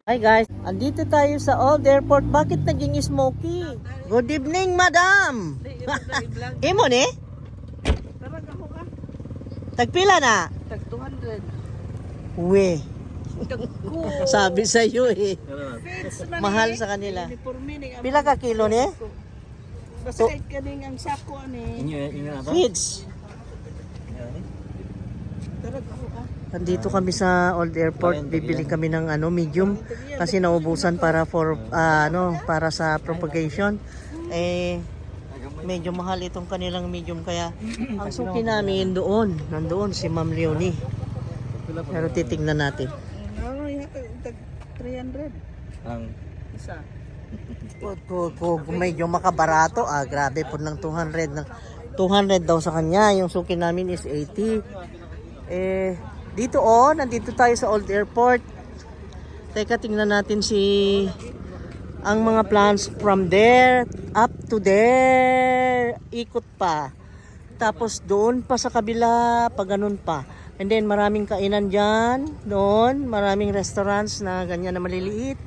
Hi guys, andito tayo sa Old Airport. Bakit naging smoky? Good evening, madam. Imo ni? Tara ka ka. Tagpila na? Tag 200. We, Tagko. sabi sa iyo eh. Fits man. Mahal sa kanila. Uniforme ning ang- Pila ka kilo ni? Basta kahit kaning ang sako ani. Inyo, inyo na to? Feeds. Tara ka ka. Nandito kami sa Old Airport. Bibili kami ng ano, medium kasi naubusan para for ano, para sa propagation. Eh medyo mahal itong kanilang medium, kaya ang suki namin doon, nandoon si Ma'am Leonie. Pero titingnan natin. Ano yung tag 300 Ang isa. Kung medyo makabarato, grabe po ng 200 ng 200 daw sa kanya, yung suki namin is 80. Eh dito oh, nandito tayo sa Old Airport. Teka, tingnan natin si ang mga plants from there up to there. Ikot pa. Tapos doon pa sa kabila, pa ganun pa. And then maraming kainan dyan, doon, maraming restaurants na ganyan na maliliit.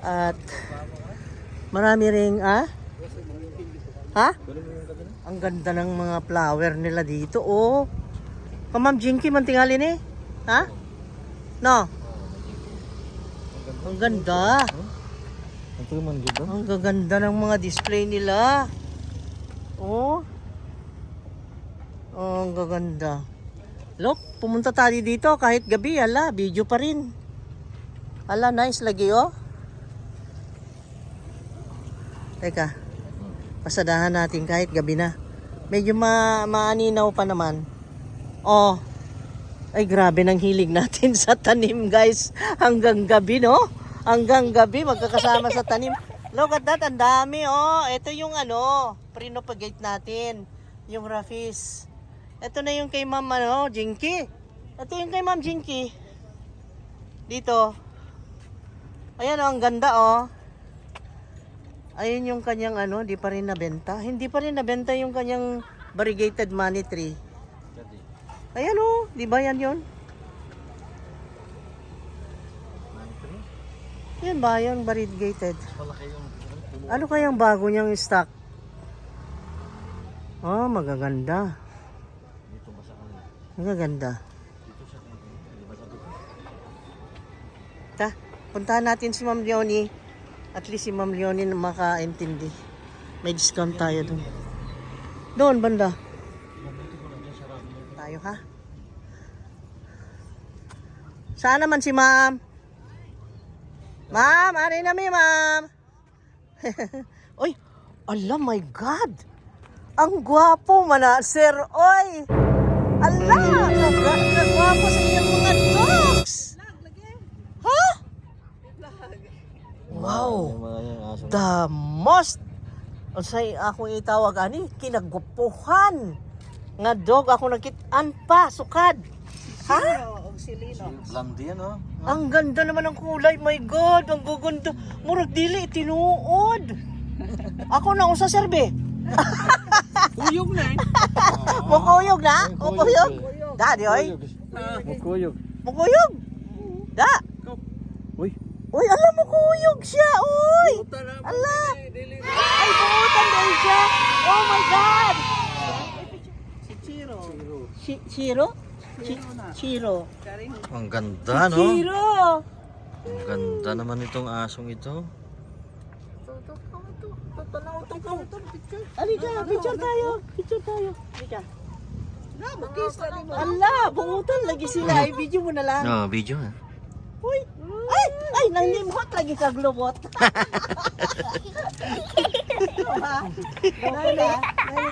At marami ring, ah? Ha? Ang ganda ng mga flower nila dito, oh. Ka Ma'am Jinky, man tingali ni? Ha? No? Ang ganda. Ang tuman gid. Ang gaganda ng mga display nila. Oh. Oh, ang gaganda. Look, pumunta tayo dito kahit gabi, ala, video pa rin. Ala, nice lagi oh. Teka. Pasadahan natin kahit gabi na. Medyo maaninaw pa naman. Oh. Ay, grabe ng hilig natin sa tanim, guys. Hanggang gabi, no? Hanggang gabi, magkakasama sa tanim. Look at that, ang dami, oh. Ito yung ano, prinopagate natin. Yung Rafis. Ito na yung kay Ma'am, ano, Jinky. Ito yung kay Ma'am Jinky. Dito. Ayan, oh, ang ganda, oh. Ayun yung kanyang ano, di pa rin nabenta. Hindi pa rin nabenta yung kanyang variegated money tree. Ayan oh, di ba yan yun? Yan ba yung variegated? Malaki yung Ano kayang bago niyang stock? Oh, magaganda. dito ba sa kanila? Magaganda. Dito sa kanila. Di ba sa dito? Ta, puntahan natin si Ma'am Leonie. At least si Ma'am Leonie na makaintindi. May discount tayo dun. Doon, banda. Tayo ha. Saan naman si Ma'am? Ma'am, ari na mi, Ma'am. Oy, ala my God. Ang gwapo man na, sir. Oy. Ala, kagwapo sa iyang mga dogs. Ha? Wow. Yung mga yung aso. The most unsay akong itawag ani kinagwapuhan nga dog ako nakit-an pa sukad. Ha? Og si Lino. Blondie yan, oh. Ang ganda naman ng kulay. My God, ang guganda. Murag dili tinuod. Ako na usa serbe. Uyog na eh. Mukuyog na? Mukuyog? Da, di oy. Mukuyog. Mukuyog. Da. Uy. Uy, alam mo kuyog siya. Uy. Ala. Ay, buutan dahil siya. Oh my God. Si Chiro. Chiro? Chiro. Karing Ang ganda, no? Chiro. Ang ganda naman itong asong ito. Halika, picture tayo. Picture tayo. Halika. Na, mukis na nimo. Ala, bungutan lagi sila. Ay, video mo na lang. No, video ha. Uy! Ay! Ay! Nanlimot lagi ka globot. Dali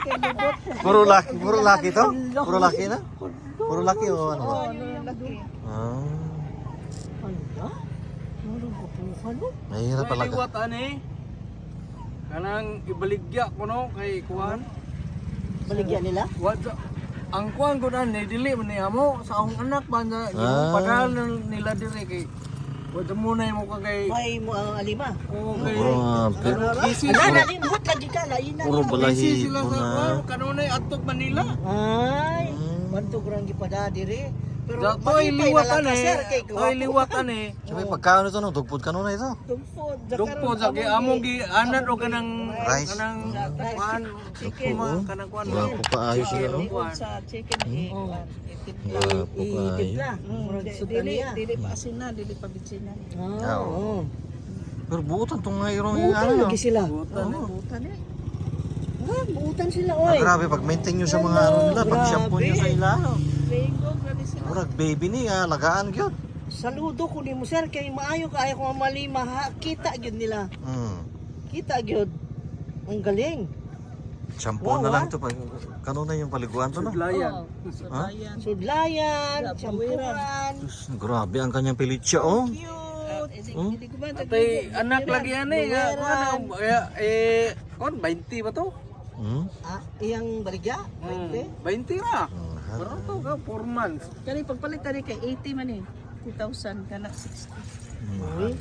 kay lubot. Puro laki to? Puro laki na? Puro laki o ano ba? Ano yung laki? Ah, Ala? Marang kapuhan no? mahirap talaga. Liwat ani. Kanang ibaligya ko no kay kuan. Baligyan nila? Wa ang kuan ko ani dili man ni amo sa akong anak ba na Ah. padal nila dire kay wa mo na mo ka kay May mo ang alima. o kay Grabe. busy Ala, nalimot lagi ka. Lain na. Puro busy balahibo sila sa na. kuan kanunay atok Manila. Ay! Bantog rang gipada dire. Pero Toy malipay na liwat lang ka, ani. sir, kay Toy gwapo. liwat ani. Sabi pagkaon ito no, dugpod ka na ito. Dugfod. Dugpo sa kay among gi anad og kanang Rice. kanang kuan Chicken. Oo. kanang kuan. Gwapo pa ayos sila no. Bukod sa chicken eh. Itimpla. Gwapo pa ayos. Itimpla. Murag sudan Dili, niya. dili pa asinan, dili pa bitsinan. Ah, oo. Pero buutan tong nga irong Buutan ano. lagi sila. Butan eh. Ah, buutan sila, Ah, oy. grabe pag maintain nyo sa mga ano nila, pag shampoo nyo sa ila. no? Playing go, grabe sila. Murag baby ni ah, lagaan gyud. Saludo ko nimo, sir, kay maayo kaayo kung mali maha kita gyud nila. Kita gyud. Ang galing. Shampoo Wow, na lang ah. to pag kanunay yung paliguan to no. Sudlayan. Sudlayan. Sudlayan, champuran. Diyos, grabe ang kanyang pelitsa oh. Cute. Oh. Hindi ko ba Atay anak lagi ani nga kuan eh kuan 20 ba to? Ah, iyang baligya? 20 20? ra. Pero to ka 4 months. Kani pagpalit ani kay 80 man eh. 2,000 kana 60. Uy,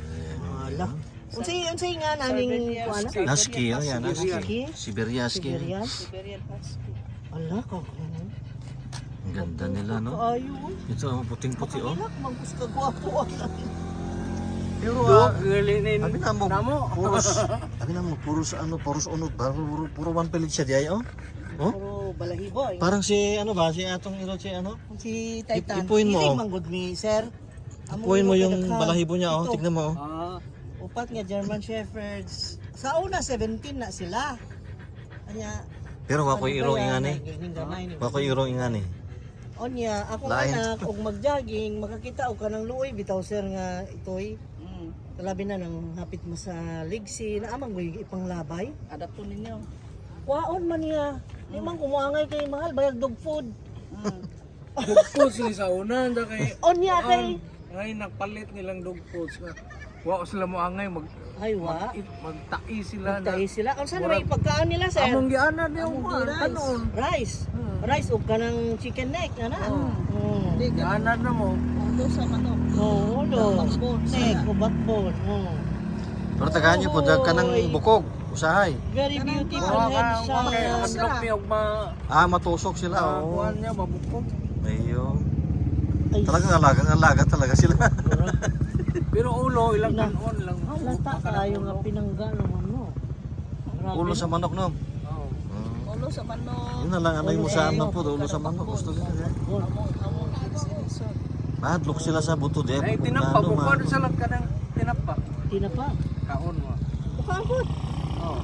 ala. Unsay unsay nga naning kuan? Husky, oh yan, husky. Husky? Siberia husky. Siberian? Siberian Husky. Ala ka. Ang ganda nila no. Kaayo. Oy. Ito oh, puting-puti oh. Ilak mangkus ka gwapo. Pero Dog galinin. Abi na mo, Namo. puros, abi na mo, puros ano, puros unod ba? Puro, puro one pellet siya di ay, oh. Oh? Puro balahibo. Eh. Parang si ano ba, si atong ilo si ano? Si Titan. Ipuin mo, Iring oh. manggod ni sir. Among Ipuin mo ilo yung kay daghan. balahibo niya oh, Ito, tignan mo oh. Ah, Upat nga German Shepherds. Sa una 17 na sila. Anya, Pero wa ko'y irong ingani. Wa Wa ko'y irong ingani. Onya, akong Lain. anak og magjogging makakita og kanang luoy bitaw sir nga itoy. Labi na nang hapit mo sa ligsi na amang goy ipanglabay. Adapto ninyo. Kwaon man niya. Di man kumuangay kay mahal bayag dog food. Dog foods ni sa una da kay Onya kay ngay nagpalit nilang dog foods nga. Wa sila mo angay mag ay wa. magtai sila na. Magtahi sila. Unsa na may pagkaan nila sir? Among giana di ang kuan kanon. Rice. Rice og kanang chicken neck ana. Mm. Di Giana na mo. ulo sa manok. Oo, ulo. Backbone. Neck o backbone. Oo. Pero tagaan niyo po ka ng bukog, usahay. Very beautiful Wa head ka wa kay siya. hadlok mi og ma Ah, matusok sila oh. kuan niya mabukog. Ayo. Ay, Talagang alagang alaga talaga sila. Pero ulo ilang kanon lang. Halata kaayo nga pinangga naman no. Grabe. Ulo sa manok no. Oo. Ulo sa manok. Yun na lang anay mo sa ano po, ulo sa manok gusto nila. Among among ilis-ilison. Mahadlok sila sa buto di. Ay tinapa bukuan sa lang kanang tinapa. Tinapa. Kaon mo. Ukaabot. Oh.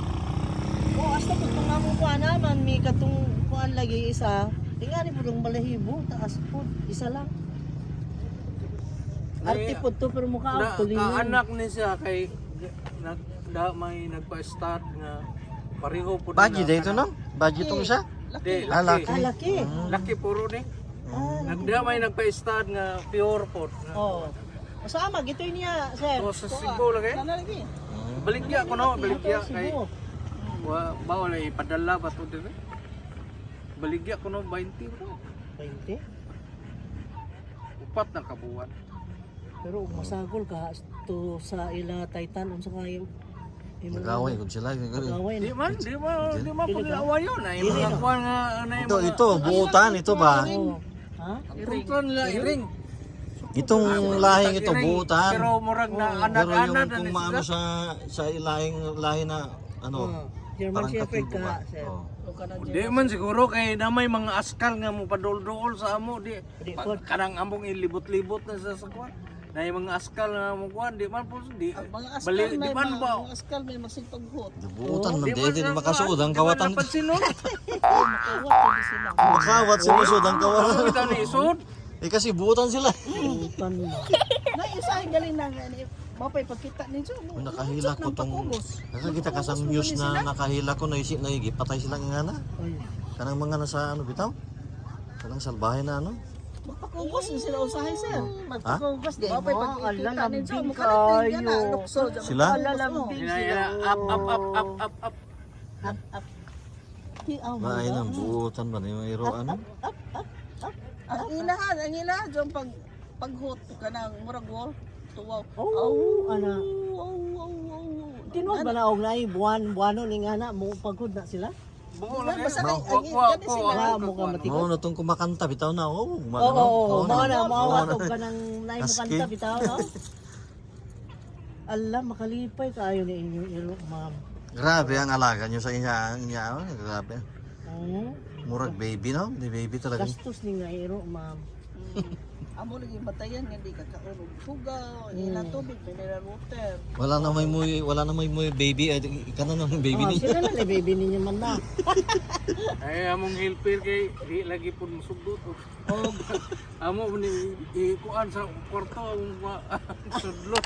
Oh, hasta pag itong among kuan naman, may katong kuan lagi isa. Tingani po dong balahibo, taas po, isa lang. Arte po to, pero mukha Na, ang tulingan. kaanak ni siya kay nag da, may nagpa-start nga pareho po Budget dito no? Budget tong isa? Di, Ah, laki. laki. Ah, laki. Laki puro ni. Ah, Nagda may nagpa-start nga pure po. oh. Masama, gitoy niya, sir. So sa Cebu lagi. Kana lagi. Baligya ko no, baligya kay Cebu. wa ba wala ipadala ba to dire. Baligya ko no 20 bro. 20. Upat na kabuwan. Pero ug masagol ka to sa ila Titan unsa kayo? Nagaway kung sila. Nagaway Di na. man, di man, di man pud yun ay mga kuan nga ano Ito, ito, buutan, ito ba? Oh. Ha? Tungtron nila iring. Itong lahing ito, Iring. buutan. Pero murag na Pero yung anak-anak na kung ni maano sila. sa ilahing lahi na ano, Oh. German parang Shepherd katibo ka, ba? sir. Oh. O kana Di man siguro kay na may mga askal nga mo padulduol sa amo di Di pag, kanang among ilibot-libot na sa kuan. Na yung mga askal nga mo kuan di man po di Ang mga askal bali, di may man mga, ba mga askal may masigpaghot. Buutan man, Di di man din na- makasuod ang di man kawatan. napansin nun. Makawat din sila. Makawat sinusuod ang kawatan. Ito ni isod. Eh kasi buutan sila. Buutan na. Na isa ang galing na nga ni mapay pagkita ninyo. Uy, nakahila ko tong nakakita ka sa news na nakahila ko na isip na patay silang ingana. Ay. Kanang mga nasa ano bitaw? Kanang salbahe na ano? Magpakugos ni sila usahay sir. Magpakugos di Mapay mo. Ala, pagkita ninyo. lambing Mukalit din kayo. lukso. Sila? Ala, lambing Ina, sila. ina, up up up up up up. Up, up. Ti, aw, Maay nang buutan ba yung iro ano? Up, up, up. Ang ilahan yung pag paghot kanang murag wall tuwaw. Oh, ana. Aw, aw, aw, aw. Tinuod ba na og naay buwan, buwanon ni nga na mo pagod na sila? Buo lang. Basta Wa kay- wa kani ko. sila. Wa mo ka matikod. Mao na tong kumakanta bitaw na. Oh, Oo, oo, oo. Mao na, mao Mao ato ka ng naay mo Husky. kanta bitaw, no? Allah, makalipay kaayo ni inyong iro, ma'am. Grabe ang alaga nyo sa inya, inya, oh, grabe. Oo. Murag baby, no? Di baby talaga. Gastos ni nga iro, ma'am. Amo lagi batayan nga di ka kaon og hugaw, ila tubig, mineral water. Wala na may muy baby, ay, ika na ng baby Ah, niya. sila na ni baby ninyo man na. Ay among helper kay di lagi pud musugdot. Oh, Amo ni ikuan sa kwarto ang sudlon.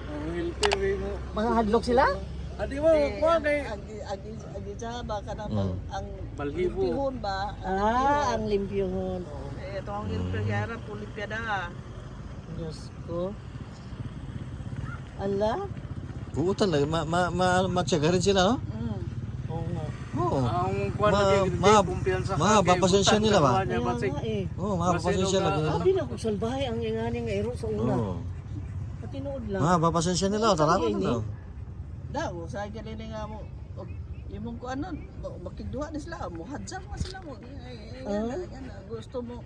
Ang helper kay mo. mga hadlok sila? Adi mo kuan kay Agi agi agi sa ba kanang ang Balhibo. limpihon ba? Ah, ang limpyuhon. Oh, Eh, ito ang helper gara pulimpyada. Diyos ko. Allah? Oo talaga, ma, ma, ma, matyaga rin sila, no? Oo nga. Oo. Ang kuan lagi kumpiyansa ka. Mapapasensya nila ba? Kaya nga eh. Oo, mapapasensya Basilo lagi nila. Abi na kung salbahe ang ingani nga iro sa una. Oo. Patinuod lang. Mapapasensya nila, tara ko nila. Da, sa gali nga mo og imong kuan nun, makigduha ni sila, mo hadjar man sila mo. Ay, ay, ay, ay, ay, gusto mo.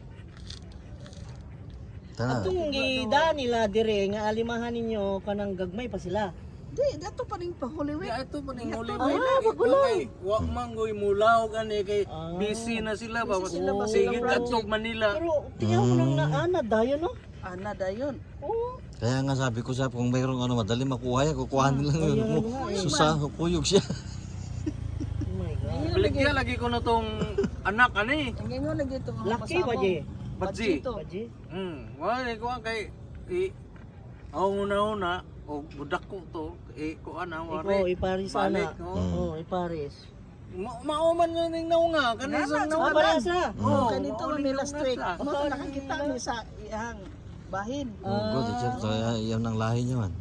Tara. Atong gida nila dire nga alimahan ninyo kanang gagmay pa sila. Di, dato pa ning pahuli we. Ya ito pa ning huli. Ah, bago lang. Wa man goy mulaw gani kay Ah. busy na sila ba. Busy sila ba Sige silang kadtog Manila. Pero tingnan mo nang naana dayon no. Ana dayon. Oo. Kaya nga sabi ko sa kung mayroong ano, madali makuha yan, kukuha nila yun. nga eh. Susa, kuyog siya. Oh my God. Baligya lagi ko na tong anak ani. Ang ingon lagi ito mga Laki ba pasabong. di? Badji. Badji to. Baji? Wala ko kay i ang una-una o budak ko to eh kuan ang Ikaw wari. iparis ana. Balik, oo. Oo, iparis. Mauman nga ning naunga kani sa Ah, naunga. para sa. Oo, Kanito mao may ning last naunga week. siya. Mo nakakita mi sa iyang bahin. Oh, God, teacher, to, yan ang lahi niya man.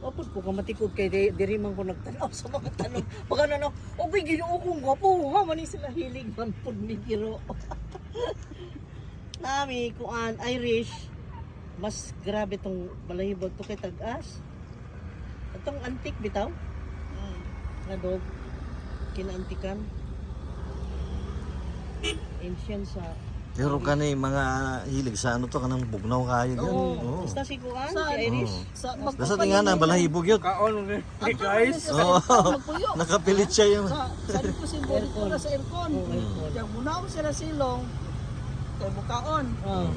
Opod ko kamatikod kay diri man ko nagtanaw sa mga tanong. Baka na no, okay Ginoo kong gwapo ha man ni sila hilig man pud ni Giro. Nami kuan Irish. Mas grabe tong balahibog to kay tag-as. Atong antik bitaw nga dog kinaantikan. Ancient sa Pero kani mga hilig sa ano to, kanang bugnaw kayo yan. Oo, Oo. basta si kuan, si Saan? Irish. Sa Basta tingnan na, balahibog yun. Kaon ni guys. Oo. Magpuyo. Nakapilit siya yung... Sa dito si dito na sa aircon. Oo, aircon. Kaya munaw sila silong kay bukaon. Oh.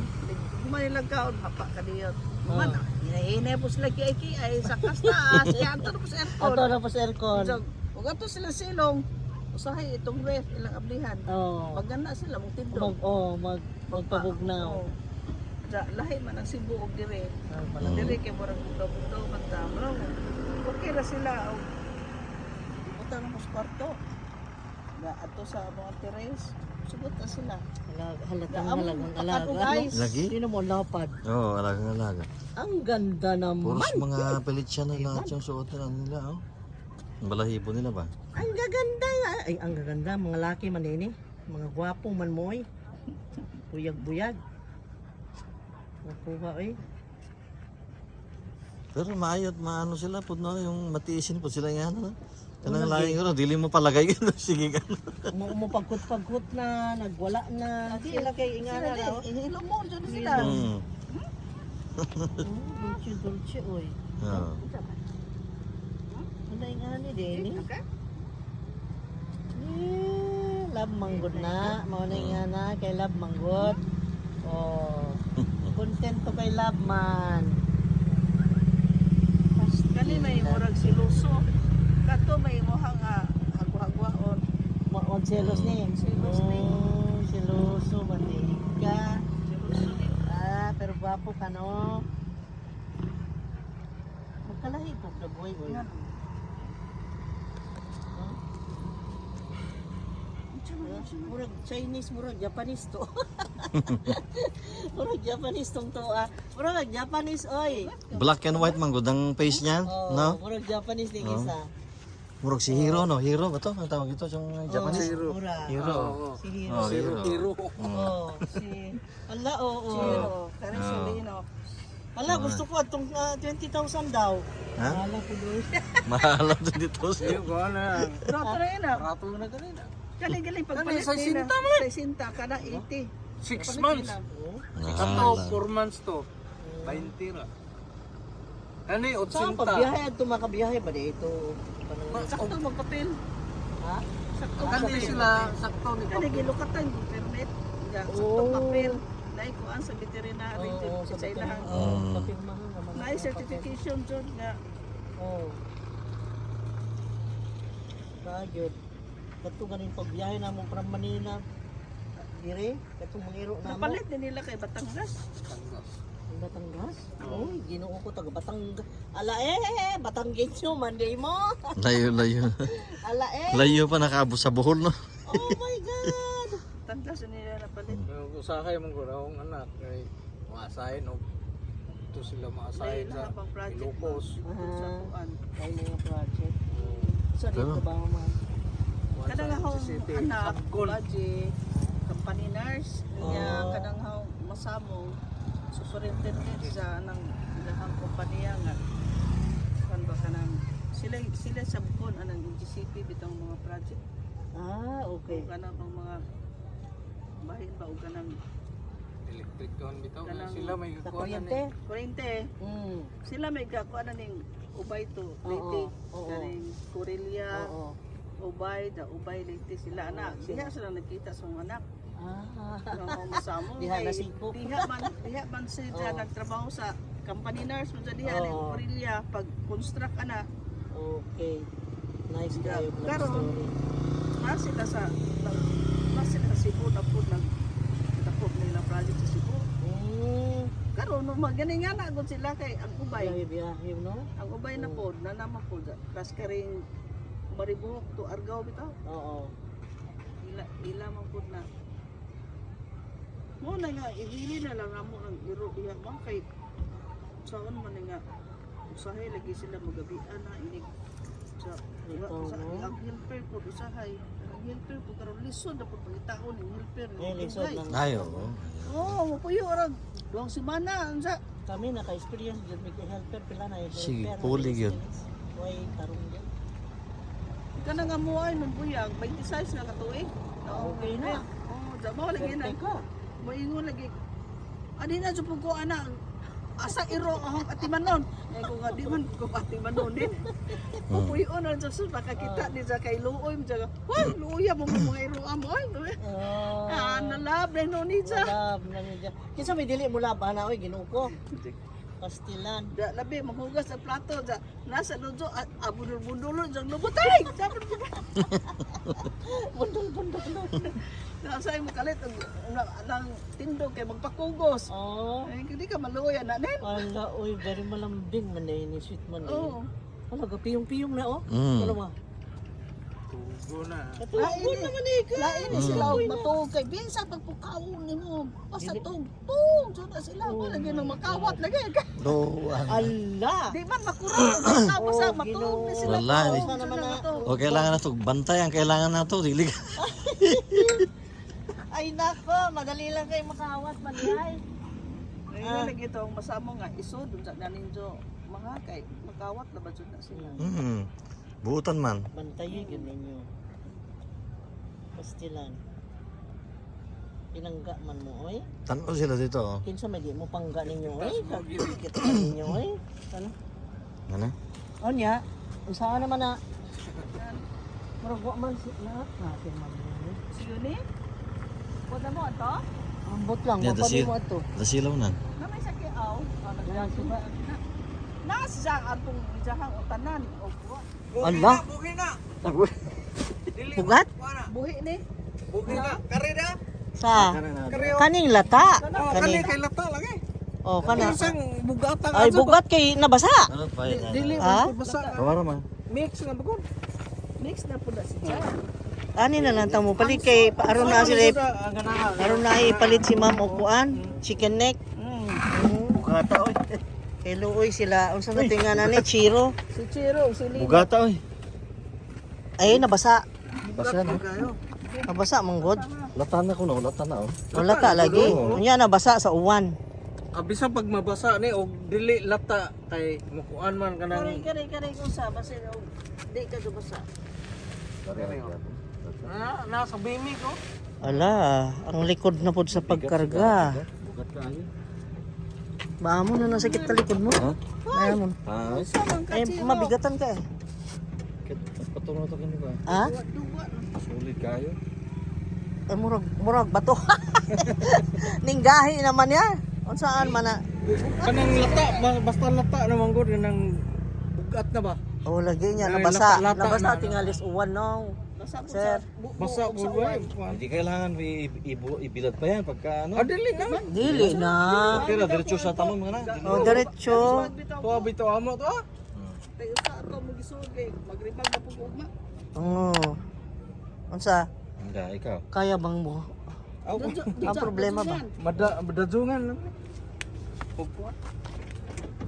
Kumanilang kaon hapa kadiyot. Man, hinahinay po sila kay ay sa kastaas kaya ato na po sa aircon. Ato na po sa aircon. So, ug ato sila silong usahay itong ref ilang ablihan. Oh. Pagana sila mong tindog. Mag oh, mag magpabugnaw. Oo. Sa lahi man ang Cebu og dire. Ah, malaki. Dire kay murag bugnaw-bugnaw man ta. Murag, okay ra sila og butang na mo sa kwarto. Na ato sa mga terrace, sugot na sila. Halatang Ang halagang alaga. pakatong ice. Lagi? Hindi mo lapad. Oo, alagang alaga. Ang ganda naman. Puros mga pilit siya na lahat yung suot nila nila. Oh. Ang balahibo nila ba? Ang gaganda nga. Ay, ang gaganda. Mga laki man ini. Mga gwapo man mo eh. Buyag-buyag. Nakuha eh. Pero maayot, maano sila po no, yung matiisin po sila yung ano. No? Kanang lahi ko, no, dili mo palagay ko. Sige ka. Umupagkot-pagkot na, nagwala na. Sila kay ingana Sila na. din, ihilom mo dyan sila. Oh, dulce dulce oy. Oo. Wala ingani din eh. Eh, love manggod na. Mao na ingana kay love manggod. Oh. Kontento kay love man. Kani may murag siluso. Kato may muhang hagwa-hagwaon. Wag selos ni. Selos ni. Oh, seloso matig ka. Siluso ni. Ah, pero gwapo ka no. Magkalahi po na boy oy. Murag Chinese, murag Japanese to. Murag Japanese tong to ah. Murag Japanese oy. Black and white man gud ang face niya, Oh, no? murag Japanese ning isa. Murag si Hero no, Hero ba to? Ang tawag ito yung Japanese. Oh, murag. Hero. Oo. Si Hero. Oh, Zero Hero. hero. Oh, si Ala, oo. Zero. Kani silino. Hala, gusto ko atong 20,000 daw. Ha? Hala ko doon. Mahal ang 20,000. Iyo ko na. Rato na yun ah. Rato na ganina. Galing galing pagpalit Kani, nila. 60 man. 60 kada 80. 6 months. Kato 4 months to. 20 ra. Kani Saan 80. pagbiyahe at makabiyahe ba dito? Sakto magpapil. Ha? Sakto Kani papel. sila sakto ni Kani gilukatan yung permit. Nga, sakto Oh. papel. Naay kuan sa veterinary Oo, sa sa ilahang. Oo, papirmahan nga mga Naay papel. certification jud nga. Oo. Bagyod. Kato ganin pagbiyahe namo from Manila. Dire, katong mangiro namo. Napalit din nila kay Batangas. Ang Batangas? Uy, Ginoo ko taga Batangas. Ala eh, Batanggenyo man day mo. Layo, layo. Ala eh. Layo pa nakaabot sa Bohol, no? Oh my God. Batangas din nila napalit. Usahay mong gurang anak kay maasahin og ito sila maasahin Dahil sa habang project Ilocos. ba, sa kuan. Ay mga project. So dito Pero- ba ma'am? Kuan sa Kanang akong City, anak, Sabkon. baji, company nurse, niya Oh. kanang akong masamo, superintendent sa anang ilahang kompanya nga. Kan ba kanang sila sila sa bukon anang NGCP bitang mga project. Ah, okay. Okay. Kanang pang mga bahin ba o kanang Electric kon bitaw Kanang- sila may Sa kuan kuryente? kuryente. Sila may gakuan na ning Ubay to Leyte, Oo, oo. kaning Corelia, Oo. Ubay, da Ubay Leyte sila anak. Diha sila nagkita sa mga anak. Ah. Nga masamo. Diha Kay na sikop. Diha man sila Oo. nagtrabaho sa company nurse mo sa diha Oo. ning Corelia pag construct ana Okay. Nice Yeah. kayo vlog Karon, story. na sila sa na sila sa Cebu na po nag dako nila project sa Cebu. Karon no magani nga na gud sila kay ang Ubay. Biyahe biyahe no? Ang Ubay na po na naman po kas karing Maribuhok to Argao bitaw. Oo. Ila ila man pud na. Mo na nga ibili na lang amo ang iro diha man kay saon man nga usahay lagi sila magabian na inig sa Ito, sa no? ang helper po usahay ang helper po karon lisod na po pangitaon ang helper Eh, lisod lang. Ay, oo. Oo, mapuyo orang 2 semana unsa. Kami naka-experience jud may helper pila na helper. Sige, puli gyud. Way tarong gyud. Kanang amo ay nung buyag 26 na katuig. Okay na. Oo, oh, mo lagi na. Swerte ka. Moingon lagi. Ani na jud ko ana. Asa iro ahong atimanon. Ay ko nga di man ko atimanon din. Pupuyon na sa sus makakita ni sa kay luoy mo sa. Hoy, luoya mo mga iro amo ay. Oh. Ah, nalab na no ni sa. Lab na niya. Kinsa may dili mo lab ana oy, Ginoo ko. Pastilan. Da labi manghugas ang plato da nasa lujo abudol-budol jang lubotay. Sabi ko Bundol-bundol. nasa imo kalit ang ang tindog kay magpakugos. Oh. Ay hindi ka maluoy ana nen. Ala, oy, very malambing man eh, ni sweet man eh. Oo. Ala, gapiyong-piyong na oh. Mm. Ano ba? Tugo na. Katugon naman eh ka. Lain ni sila og matuog kay bisan pagpukaon nimo basta tug tug jud na sila wala lagi nang makawat lagi. Luan. Ala! Di man makurot basta basta Oh, matuog ni sila. Wala, tuog, eh. jud Naman na na. matuog. O, kailangan na to. Bantay ang kailangan na to. Dili ka. Ay nako, madali lang kayo makawat man ay. Ngayon lagi ito ang masamo nga isod unsa na ninyo mga kay makawat na ba jud na sila. Buutan man. Bantayi gyud ninyo. Pastilan. Pinangga man mo oy. Tanaw sila dito, oh. Kinsa may di mo pangga ninyo oy. Kagikit ka ninyo oy. Ano? Ano? Onya, unsa naman na? Murag wa man si na natin man. Si Yuni? Wala mo ato? Ambot lang, Yeah, yeah, dasil. mo ato. Dasilaw na. Na may sakiaw. Yan siya. Nasa atong jahang utanan o kuwa. Ala. Buhi na. Pugat? Buhi ni. Buhi na. Kare na. Sa kaning lata. Oh, kani Kaning. kay lata lang eh. Oh, kana. Isang bugata Ay bugat kay nabasa. Ano pa yun? Dili Ha? man pud basa. Kawara man. Mix na bugod. Mix na po na si Jan. Ani na lang tamo palit kay aron na sila aron na ipalit si Ma'am og kuan, chicken neck. Bugata, oy. Kay luoy sila unsa na tinganan ni Chiro. Si Chiro, si Lina. Bugata, oy. Ay nabasa. Basa na. Nabasa manggod. Lata na ko na. Lata na, oh. Wala ta lagi. Unya nabasa sa uwan. Abisa pag mabasa ni og dili lata kay mukuan man Kare kanang kare kare kung sa basta di ka basa. na nasa bimi ko. Ala, ang likod na pod sa pagkarga. Bugat kaayo. Maamo na nasakit ta likod mo. Ha? Maamo. Ah, Sa man ka Eh, mabigatan ka eh. Paturo to kini ba? Ha? Duwa. Sulit kayo. Eh, murag, murag bato. Ninggahi naman yan. Unsaan man na? Kanang lata basta lata naman gud kanang bugat na ba? Oh, lagi niya Ay, nabasa. lata-lata Nabasa na. tingalis uwan no. Basa po Sir. sa bubo Basa og sa gud uwan. ba? Hindi kailangan ibilad pa yan pagka ano. Ah, dili na. Dili na. Okay ra, diretso sa tanong mga na. Oh, diretso. Tuwa bitaw amo to ah. Kay usa ato mo gisuod kay magribag na pug ugma. Oo. Unsa? Hindi, ikaw. Kaya bang mo? Aw, Ang problema ba? Mada madadungan lang. Og kuan.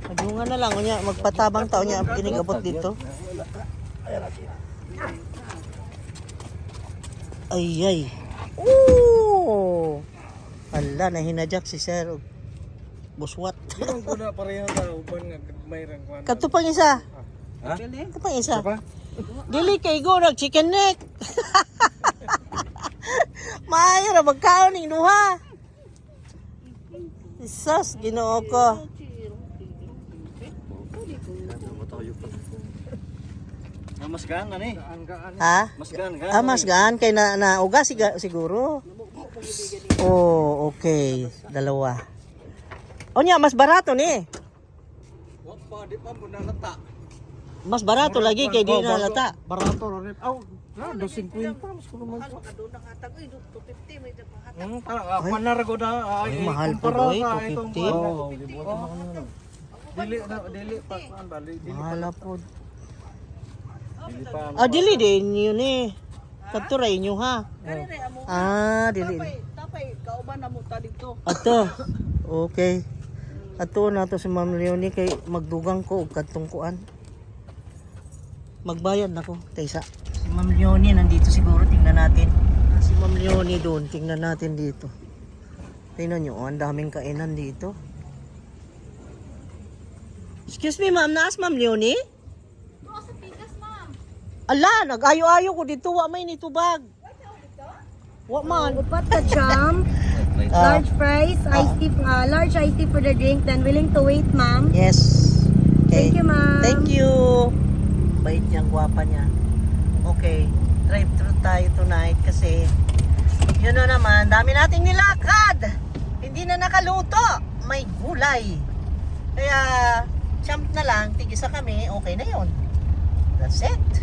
Madungan na lang unya magpatabang tao niya inigabot dito. Ay ay. Oo. Ala nahinadyak si sir og buswat. Di man ko na pareha ta uban nga gagmay rang kuan. Kadto pang isa. Ha? Kadto pang isa. Pa? Dili kay go nag chicken neck. Maayo ra magkaon ning duha. Sus, Ginoo ko. Ah, mas gaan na ni. Gaan. Ha? Mas gaan gaan. Ah, mas gaan kay na nauga siguro. Oh, okay. Dalawa. Onya, mas barato ni. Wa pa di pa mo na lata. Mas barato lagi kay di na lata. Barato ra ni. Aw, na 250 mas kuno man. Mahal makadunang hatag oy 250 may panghatag. Tara, panar ko na. Ay, mahal po, kumpara oy, sa itong 250. kuan. Oo, gibuhat mo ano. Dili na dili pa kuan ba? Dili Mahal po. Dili pa. Ah, dili din yun eh. Kadto ra inyo ha. Kare re amo. Ah, dili. Tapay tapay kauban na mo ta dito. Ato. Okay. Ato na to si Ma'am Leonie kay magdugang ko og kadtong kuan. Magbayad na ko kaysa. Si Ma'am Leonie nandito siguro, tingnan natin. Si Ma'am Leonie doon, tingnan natin dito. Tingnan nyo, oh, ang daming kainan dito. Excuse me, ma'am, naas Ma'am Leonie? Ala, nag-ayo-ayo ko dito, wa may nitubag. Wa man. Upat ka jump, Ah, large fries, iced tea, large iced tea for the drink, then willing to wait, ma'am. Yes. Okay. Thank you, ma'am. Thank you. Bait niyang gwapa niya. Okay. Drive-thru tayo tonight kasi yun na naman, dami nating nilakad. Hindi na nakaluto. May gulay. Kaya, champ na lang, tigisa kami, okay na yun. That's it.